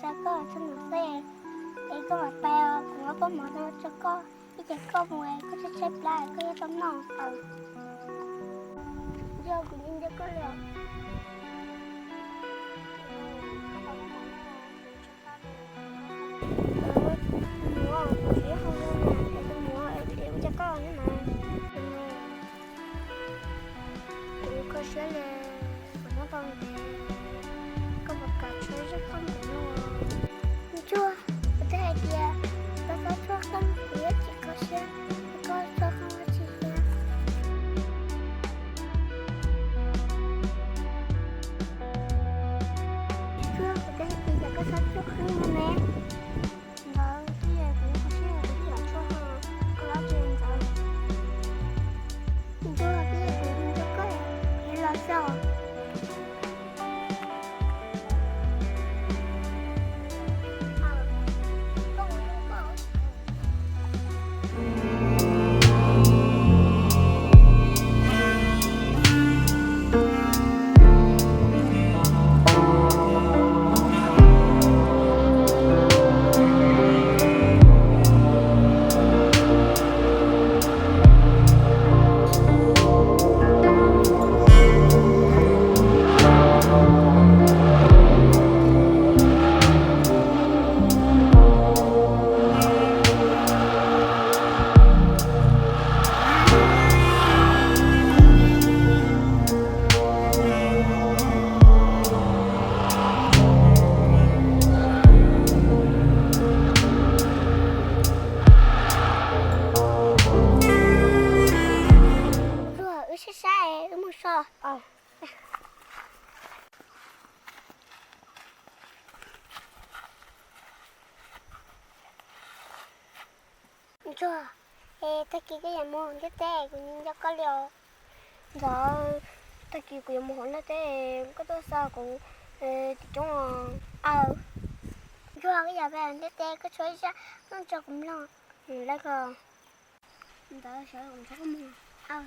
Xa koj txog nram xwb, es koj mam pais os, kuv muab pob mov rau tso koj, ib tsam koj mus koj tshaib tshaib plab koj yuav tau noj. Nco kuv nco koj li os. Tus muam, kuv tsis yog hau na, es tus muam, es ua cas koj ne mas? Kuv kho siab li, kuv nyob tau ntev, koj puas kam tshuab zaj koj mus no? Ntsuag, kuv twb hais tias koj txhob tshuab qeej, kuv yeej tsis kho siab, koj tshuab qeej dab tsi thiab. Ntsuag, kuv twb hais tias koj txhob tshuab qeej no ne. Ntawd twb yog kuv kho siab kuv twb yuav tshuab ho, koj los tsis ntxaws. Ntsuag, twb yog kuv ntsuag koj, yuav los xyov. Ntsuag, wb saib saib, wb mus so. Ntsuag, es tag kis koj yuav mus ntiaj teb, kuv nco nco koj li os. Ntxawm, tag kis kuv yuav mus hauv ntiaj teb, koj tuaj xa kuv tim coob os. Aw, Ntsuag, koj yuav pais ntiaj teb, koj tshuab ib zaj koj tso kuv mloog. Lawv ko, ntawd sawv kuv nrog koj mus. Aw.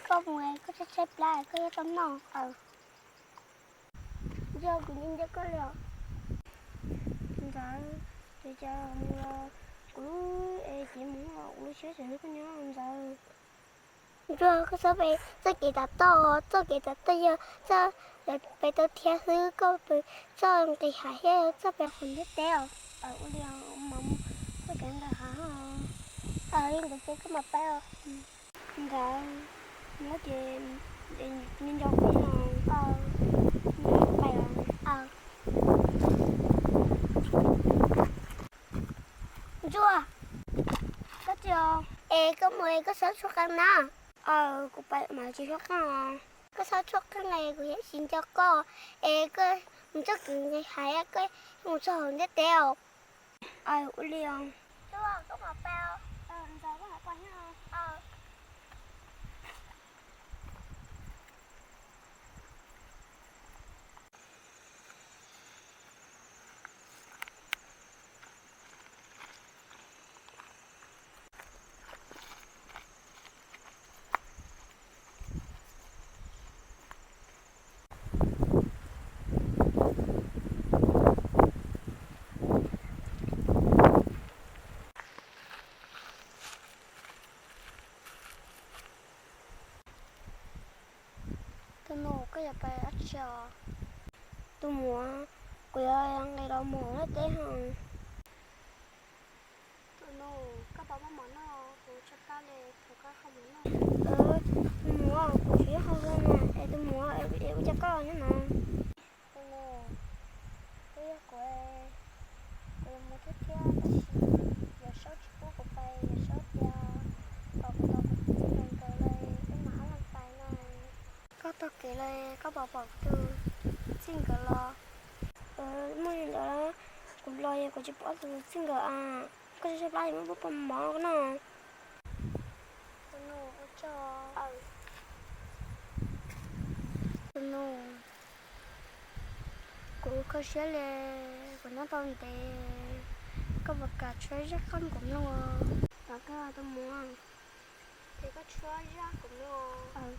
Koj mus es koj tshaib tshaib plab koj yuav tau noj. Ntsuag, kuv nco nco koj li os. Ntxawm, ces cas mus los kuv lub es ces mus kuv lub siab tseem nrog koj nyob Ntxawm. Ntsuag, koj txhob pem txoj kev tas toj, txoj kev tas toj yog txoj pem tau thiab xwb, koj pem txoj nqis hav thiab txoj pem hauv ntiaj teb os. Ua li mas mus txoj kev nqis hav. Li ntawd ces koj mam pais os. Ntxawm, nyob ces nco nco kuv no, pais os. Ntsuag, koj tsis, es koj mus es koj txhob tshuab qeej na. Aws, kuv pais mas tsis tshuab qeej os. Koj txhob tshuab qeej es kuv thiaj tsis nco koj. Es koj mus txoj kev nqis hav, koj mus txog hauv ntiaj teb os. Aws, ua li os. Ntsuag, koj mam pais os. Ntxawm, koj mam pais os. Tus nus, koj yuav pais dab tsi os? Tus muam, kuv yuav nqis los mus ntiaj teb os. Tus nus, koj puas muaj mov noj? Kuv tshaib plab li, thov koj hau mov noj. Tus muam, kuv tsis hau li na, es tus muam, es ua cas koj nyob no? Tus nus, twb yog kuv, kuv yuav mus thiab thiab tab sis Yawm Saub tsis pub kuv pais, Yawm Saub tias kom kuv tos kuv txiv nkawd los wb mam ob leeg pais no. Koj taug kev los koj puas pom tus txiv nkawd los? Muaj li ntawd, kuv los kuv tsis pom tus txiv nkawd a. Koj tshaib tshaib plab es muab pub poj mov noj. Tus nus, ua tsaug. Tus nus, kuv kho siab li, kuv nyob tau ntev, koj puas kam tshuab zaj qeej kuv mloog? Thov koj tus muam, ces koj tshuab zaj kuv mloog.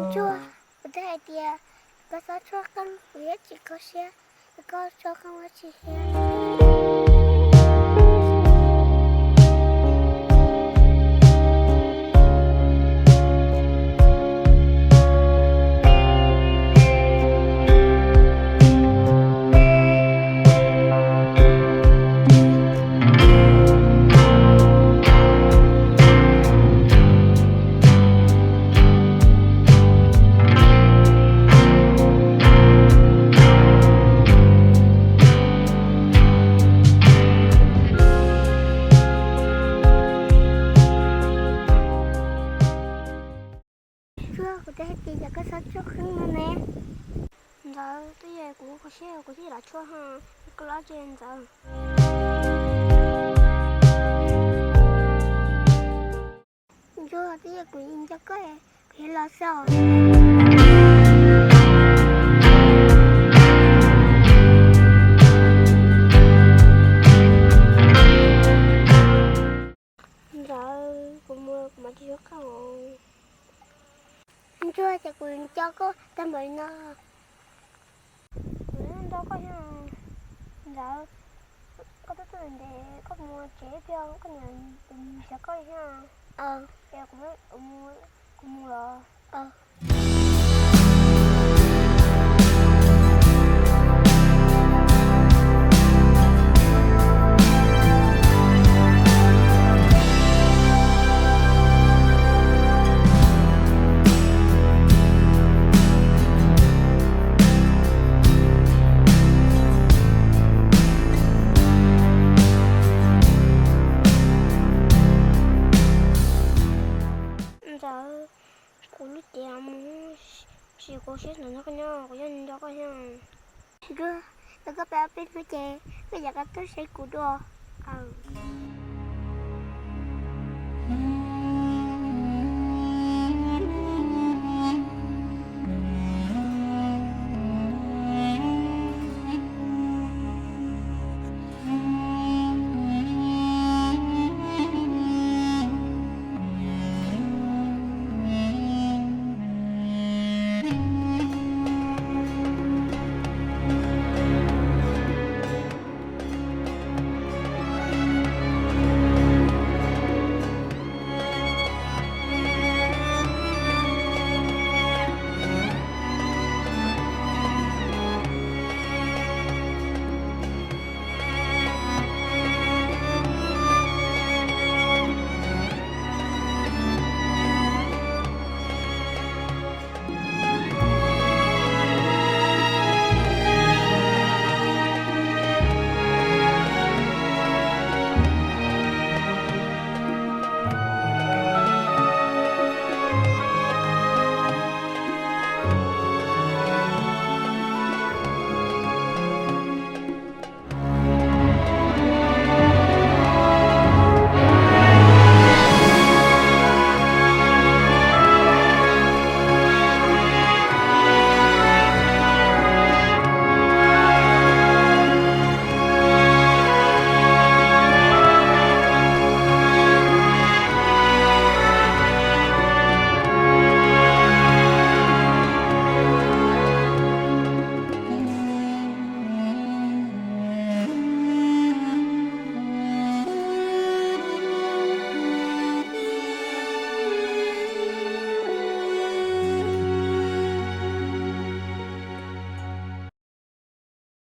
Ntsuag, kuv twb hais tias koj txhob tshuab qeej, kuv yeej tsis kho siab, koj tshuab qeej ua tsis thiab. Ntxawm, twb yog kuv kho siab kuv thiaj los tshuab ho, koj los tsev Ntxawm. Ntsuag, twb yog kuv nco koj, kuv yuav los xwb os. Ntxawm, kuv mus kuv mam tsis yuav koj. Ntsuag, ces kuv nco koj tag npaum li no. Kuv nco koj thiab. Ntxawm, koj twb tuaj ntev koj mus tsev ib pliag koj niam tus nrhiav koj thiab. Es kuv, kuv mus los. Ntxawm, kuv lub cev mus, sim kuv siab ntawm no koj nyob kuv yeej nco koj thiab. Ntsuag, thaum koj pab peb hnub ces koj yav qab tuaj saib kuv dua.